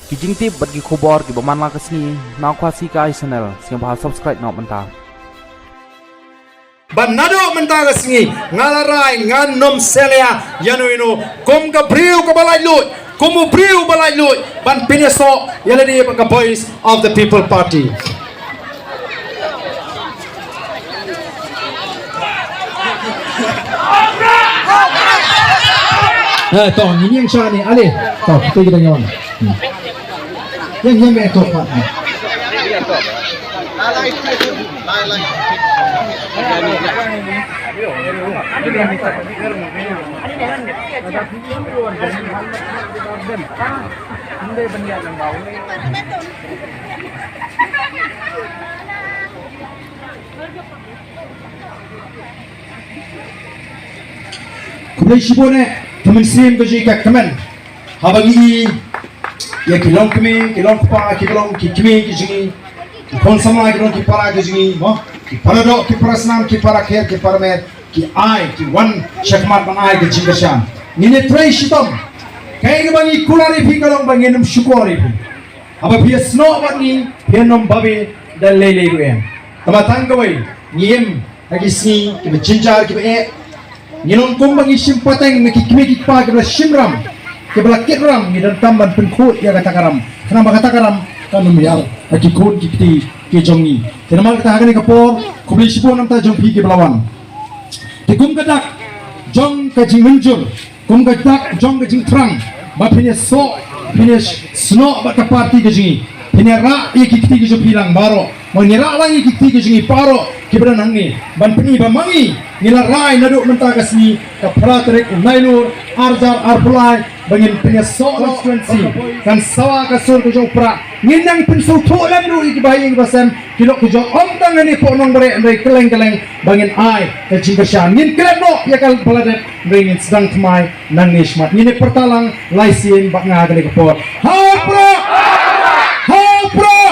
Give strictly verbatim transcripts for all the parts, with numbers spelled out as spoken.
Ki jingtip bad ki khubor kiba man la ka sngi na Khasi Kai Channel, sngewbha subscribe noh mynta. Ba naduh mynta ka sngi nga la rai ngan nym salia ïa no ïa no kum ka briew kaba laitluid, kum u briew ba laitluid ban pynïasoh ïa lade bad ka Voice of the People Party. Eh, to, ngin ïeng sha ni, ale. To, kita kita nyawan. Hmm. Ïeng, ïeng, ïeng, to, Pak. Khublei shibun eh, ka mynsiem ka jong ngi ka kmen. Haba ngi ïa ki longkmie, ki longkpa, ki long ki kmie ki jong ngi, ki khun samla ki long ki para ki jong ngi, mo, ki para doh, ki para snam, ki para kher, ki para mer, ki ai, ki wan sha khmat ban ai ka jingkyrshan. Ngin ïa trei shitom. Kaei kaba ngi kular ïa phi ka long ba ngin ym shukor ïa phi. Haba phi ïasnoh bad ngi, phi ïanom babe da lei lei ruh em. Tangba tang kawei, ngi im ha ki sngi kiba jynjar kiba eh. Ngi long kumba ngi shim pateng na ki kmie ki kpa kiba la shim ram, kiba la kit ram, ngi donkam ban pynkhuid ïa kata ka ram. Khnang ba kata ka ram kan ym ïar ha ki khun ki kti ki jong ngi. Te namar kata ha kane ka por, khublei shibun na ka bynta jong phi kiba la wan. Te kum ka dak jong ka jingmynjur, kum ka dak jong ka jingthrang ba phin ïasoh, phin ïasnoh bad ka party ka jong ngi. Phin ïarah ïa ki kti ki jong phi lang baroh. Mo, ngi rah lang ïa ki kti ki jong ngi baroh kiba don hangne ban pyni ba ma ngi ngi la rai naduh mynta ka sngi, ka phra tarik u Nailur ar hajar arphew lai, ba ngin pynïasoh constituency. Kan sawa ka sur ka jong u Prah. Ngin nang pynsngewthuh lem ruh ïa kiba ha ïing kiba sem, ki lok ki jong, ym tang hangne hapoh Nongbareh, hynrei kylleng kylleng ba ngin ai ka jingkyrshan. Ngin klet noh ïa ka ba la dep, hynrei ngin sdang thymmai nangne shakhmat. Ngin ïa pyrta lang lai sien bad nga ha kane ka por. Ha u Prah! Ha u Prah!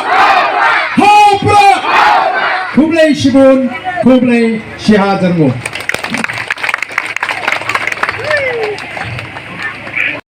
Ha u Prah! Khublei shibun, khublei shihajar nguh.